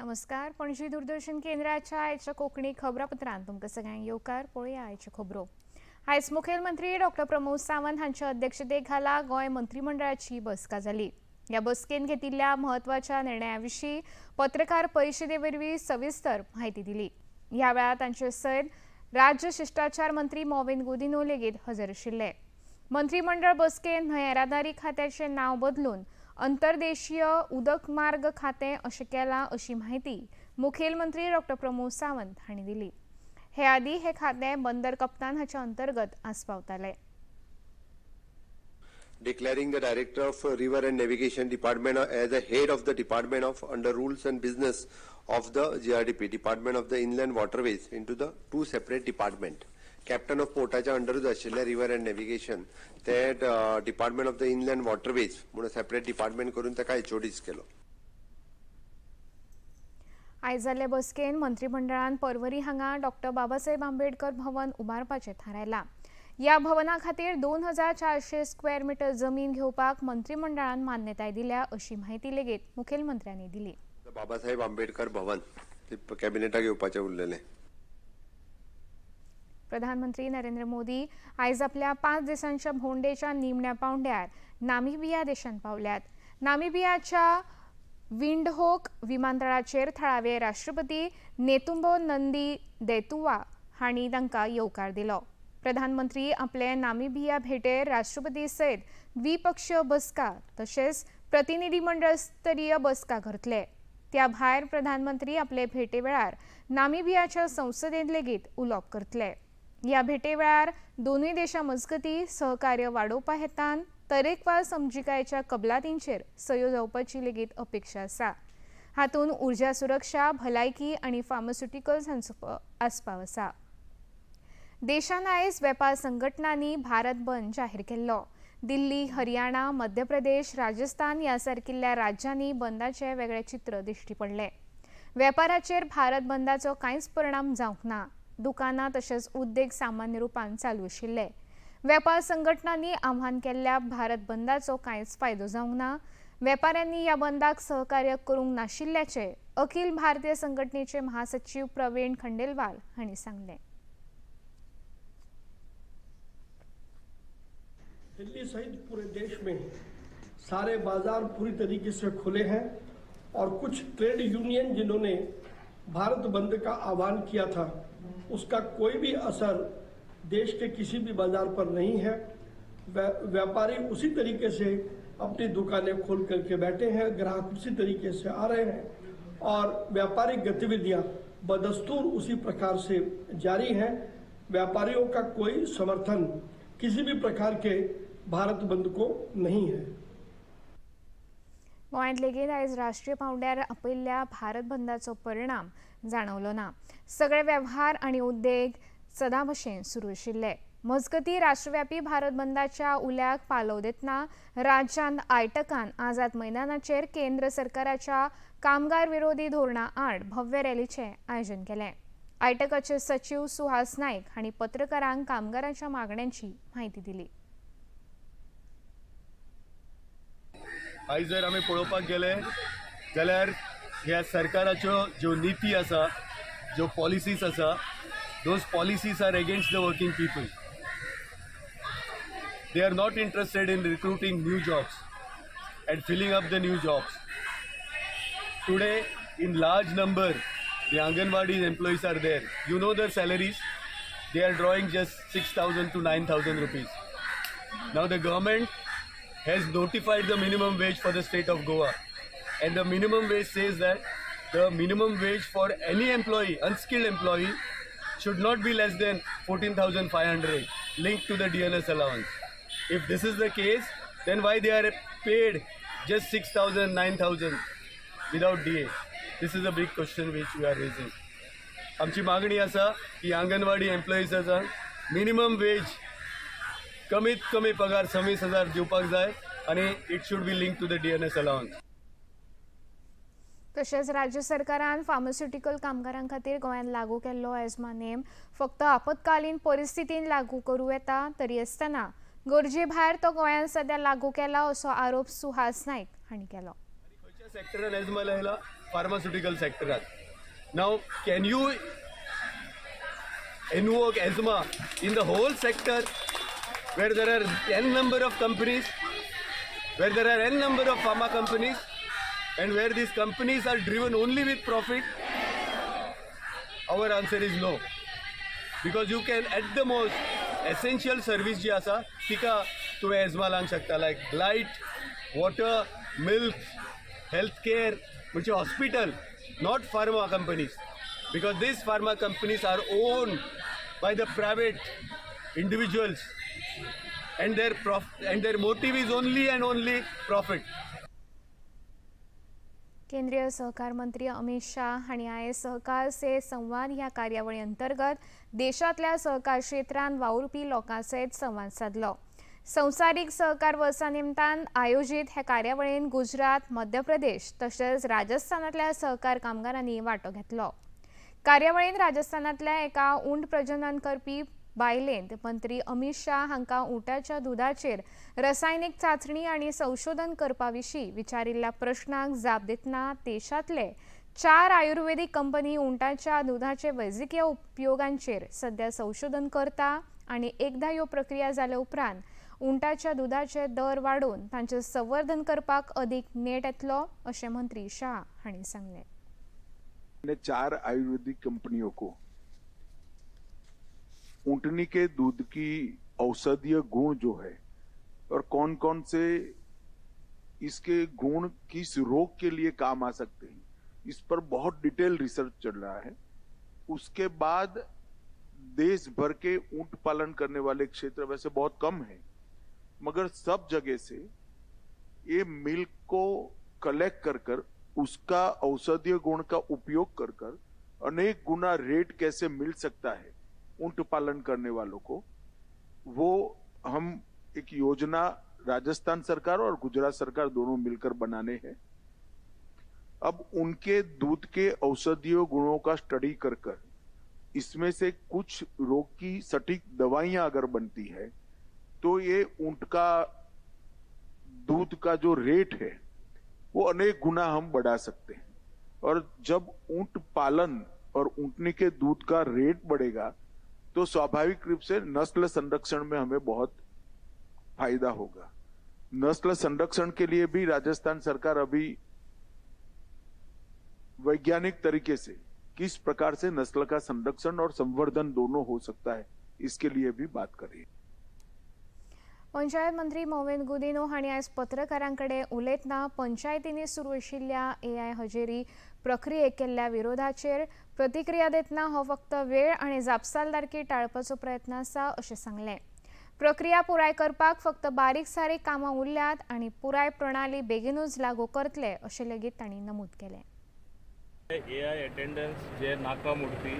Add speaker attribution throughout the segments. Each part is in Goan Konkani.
Speaker 1: नमस्कार, पणजी दूरदर्शन केंद्राच्या आयच्या कोंकणी खबरापत्रांत तुमकां सगळ्यांक येवकार. पळोवया आयच्यो खबरो. आयज मुखेलमंत्री डॉक्टर प्रमोद सावंत हांच्या अध्यक्षतेखाला गोंय मंत्रिमंडळाची बसका जाली. ह्या बसकेन घेतिल्ल्या म्हत्वाच्या निर्णया विशीं पत्रकार परिशदे वरवीं सविस्तर म्हायती दिली. ह्या वेळार तांचे सयत राज्य शिश्टाचार मंत्री मॉविन गुदिन्हो लेगीत हजर आशिल्ले. मंत्रिमंडळ बसकेन न्हंय येरादारी खात्याचें नांव बदलून अंतर्देशीय उदक मार्ग खातें अशें केलां अशी म्हायती मुखेलमंत्री डॉक्टर प्रमोद सावंत हांणी दिली. हे आदी हे खातें बंदर कप्तान हाच्या अंतर्गत आस्पावताले.
Speaker 2: Declaring the Director of River and Navigation Department as a head of the Department of under Rules and Business of the GRDP, Department of the Inland Waterways, into the two separate department. Captain of Portaच्या अंडरूच आशिल्ले River and Navigation ते Department of the Inland Waterways म्हणून सेपरेट डिपार्टमेंट करून ताका HODs केलो.
Speaker 1: आयज जाल्ले बसकेन मंत्रिमंडळान परवरी हांगा डॉक्टर बाबासाहेब आंबेडकर भवन उबारपाचें थारायलां. ह्या भवना खातीर 2400 स्क्वेअर मिटर जमीन घेवपाक मंत्रिमंडळान मान्यताय दिल्या अशी म्हायती लेगीत मुखेलमंत्र्यांनी दिली.
Speaker 2: बाबासाहेब आंबेडकर भवन ते कॅबिनेटाक घेवपाचें उरलेलें.
Speaker 1: प्रधानमंत्री नरेंद्र मोदी आयज आपल्या 5 दिसांच्या भोंवडेच्या निमण्या पावंड्यार नामिबिया देशांत पावल्यात. नामिबियाच्या विंडहोक विमानतळाचेर थळावे राष्ट्रपती नेतुंबो नंदी दैतुवा हांणी तांकां येवकार दिलो. प्रधानमंत्री आपले नामिबिया भेटेर राष्ट्रपती सयत द्विपक्षीय बसका तशेंच प्रतिनिधी मंडळ स्तरीय बसका करतले. त्या भायर प्रधानमंत्री आपले भेटे वेळार नामिबियाच्या संसदेंत लेगीत उलोवप करतले. ह्या भेटे वेळार दोनूय देशां मजगतीं सहकार्य वाडोवपा हेतान तरेकवार समजिकायेच्या कबलातींचेर सयो जावपाची लेगीत अपेक्षा आसा. हातूंत उर्जा सुरक्षा, भलायकी आनी फार्मास्युटिकल्स हांचो आस्पाव आसा. देशान आयज वेपार संघटनांनी भारत बंद जाहीर केल्लो. दिल्ली, हरियाणा, मध्य प्रदेश, राजस्थान ह्या सारकिल्ल्या राज्यांनी बंदाचें वेगळें चित्र दिश्टी पडलें. वेपाराचेर भारत बंदाचो कांयच परिणाम जावंक ना. दुकानां तशेंच उद्देग सामान्य रुपान चालू आशिल्ले. वेपार संघटनांनी आव्हान केल्ल्या भारत बंदाचो कांयच फायदो जावंक ना. वेपाऱ्यांनी ह्या बंदाक सहकार्य करूंक नाशिल्ल्याचें अखिल भारतीय संघटनेचे महासचीव प्रवीण खंडेलवाल हांणी सांगलें.
Speaker 3: दिल्ली सहित पूरे देश में सारे बाजार पूरी तरीके से खुले हैं और कुछ ट्रेड यूनियन जिन्होंने भारत बंद का आह्वान किया था उसका कोई भी असर देश के किसी भी बाजार पर नहीं है. व्यापारी उसी तरीके से अपनी दुकानें खोल करके बैठे हैं, ग्राहक उसी तरीके से आ रहे हैं और व्यापारिक गतिविधियां बदस्तूर उसी प्रकार से जारी हैं. व्यापारियों का कोई समर्थन किसी भी प्रकार के भारत बंद को नहीं है.
Speaker 1: गोंयांत लेगीत आयज राष्ट्रीय पावंड्यार आपयिल्ल्या भारत बंदाचो परिणाम जाणवलो ना. सगळे वेव्हार आनी उद्देग सदां भशेन सुरू आशिल्ले. मजगतीं राष्ट्रव्यापी भारत बंदाच्या उल्याक पालव दितना राज्यांत आयटकान आझाद मैदानाचेर केंद्र सरकाराच्या कामगार विरोधी धोरणा आड भव्य रॅलीचें आयोजन केलें. आयटकाचे सचीव सुहास नायक हांणी पत्रकारांक कामगारांच्या मागण्यांची म्हायती दिली.
Speaker 4: आयज जर आमी पळोवपाक गेले जाल्यार ह्या सरकाराच्यो ज्यो नीती आसा, ज्यो पॉलिसीज आसा, those policies are against the working people. They are not interested in recruiting new jobs and filling up the new jobs. Today in large number the Anganwadi employees are there. You know their salaries, they are drawing just 6,000 to 9,000 rupees. Now the government has notified the minimum wage for the state of Goa, and the minimum wage says that the minimum wage for any employee, unskilled employee, should not be less than 14,500 linked to the DNS allowance. If this is the case, then why they are paid just 6,000, 9,000 without DA? This is a big question which we are raising. आमची मागणी आसा की आंगणवाडी एम्प्लॉईज आसा मिनिमम वेज कमीत कमी पगार 26,000 दिवपाक जाय आनी it should be link to the DNS allowance.
Speaker 1: तशेंच राज्य सरकारान फार्मास्युटिकल कामगारां खातीर गोंयांत लागू केल्लो एजमा नेम फक्त आपत्कालीन परिस्थितीन लागू करूं येता, तरी आसतना गरजे भायर तो गोंयांत सद्या लागू केला असो आरोप सुहास नायक हांणी केलो.
Speaker 4: सेक्टरान एजमा लायला pharmaceutical सेक्टरान. Now can you invoke ESMA in the whole sector where there are n number of companies, where there are n number of pharma companies, and where these companies are driven only with profit? Our answer is no. Because you can at the most essential service जी आसा तिका तुवें एजमा लावंक शकता, like light, water, milk, health care, म्हणजे hospital, not pharma companies. Because these pharma companies are owned by the private individuals and their motive is only and only profit.
Speaker 1: केंद्रीय सहकार मंत्री अमित शाह हांणी आयज सहकार से संवाद ह्या कार्यावळी अंतर्गत देशांतल्या सहकार क्षेत्रांत वावुरपी लोकां सयत संवाद सादलो. संवसारीक सहकार वर्सा निमतान आयोजीत ह्या कार्यावळीन गुजरात, मध्य प्रदेश तशेंच राजस्थानांतल्या सहकार कामगारांनी वांटो घेतलो. कार्यावळीन राजस्थानांतल्या एका उंट प्रजनन करपी बायलेंत मंत्री अमित शाह हांकां उंटाच्या दुदाचेर रसायनीक चांचणी आनी संशोधन करपा विशीं विचारिल्ल्या प्रश्नाक जाप दितना देशांतले 4 आयुर्वेदीक कंपनी उंटाच्या दुदाचे वैजकीय उपयोगांचेर सध्या संशोधन करता आनी एकदां ह्यो प्रक्रिया जाल्या उपरांत उंटाच्या दुदाचे दर वाडोवन तांचें संवर्धन करपाक अदीक नेट येतलो अशें मंत्री शाह हांणी सांगलें.
Speaker 5: 4 आयुर्वेदिक कंपनियों को ऊंटनी के दूध की औषधीय गुण जो है और कौन कौन से इसके गुण किस रोग के लिए काम आ सकते हैं, इस पर बहुत डिटेल रिसर्च चल रहा है. उसके बाद देश भर के ऊंट पालन करने वाले क्षेत्र वैसे बहुत कम है, मगर सब जगह से ये मिल्क को कलेक्ट कर कर उसका औषधीय गुण का उपयोग कर कर अनेक गुना रेट कैसे मिल सकता है ऊंट पालन करने वालों को, वो हम एक योजना राजस्थान सरकार और गुजरात सरकार दोनों मिलकर बनाने हैं. अब उनके दूध के औषधीय गुणों का स्टडी कर कर इसमें से कुछ रोग की सटीक दवाइयां अगर बनती है तो ये ऊंट का दूध का जो रेट है वो अनेक गुना हम बढ़ा सकते हैं. और जब ऊंट पालन और ऊंटनी के दूध का रेट बढ़ेगा तो स्वाभाविक रूप से नस्ल संरक्षण में हमें बहुत फायदा होगा. नस्ल संरक्षण के लिए भी राजस्थान सरकार अभी वैज्ञानिक तरीके से किस प्रकार से नस्ल का संरक्षण और संवर्धन दोनों हो सकता है, इसके लिए भी बात कर रही है.
Speaker 1: पंचायत मंत्री मॉविन गुदिन्हो हांणी आयज पत्रकारां कडेन उलयतना पंचायतींनी सुरू आशिल्ल्या एआय हजेरी प्रक्रियेक केल्ल्या विरोधाचेर प्रतिक्रिया दितना हो फक्त वेळ आनी जापसालदारकी टाळपाचो प्रयत्न आसा अशें सांगलें. प्रक्रिया पुराय करपाक फक्त बारीक सारीक कामां उरल्यात आनी पुराय प्रणाली बेगीनूच लागू करतले अशें लेगीत तांणी नमूद केलें.
Speaker 6: एआय अटेंडन्स जे नाका मोडपी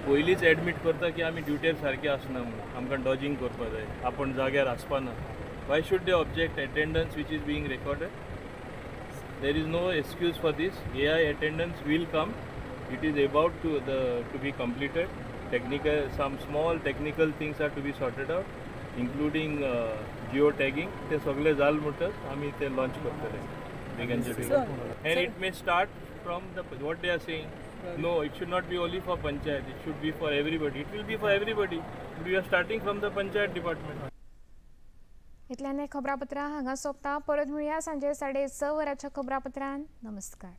Speaker 6: पयलींच एडमीट करता की आमी ड्युटेर सारके आसना म्हणून, आमकां डॉजिंग करपा जाय, आपूण जाग्यार आसपाना. Why should they object attendance which is being recorded? There is no excuse for this. AI attendance will come. It is about to be completed. Technical, some small technical things are to be sorted out, including geo tagging. ते सगळे जाल म्हणटच आमी ते लॉन्च करतले बेगीनचे बेगीन. And it may start from the what they are saying. No, it should not be only for panchayat, it should be for everybody. It will be for everybody. We are starting from the panchayat department.
Speaker 1: इतल्याने खबरापत्रां हांगा सोंपता. परत मेळया सांजे 6:30 वरांच्या खबरापत्रान. नमस्कार.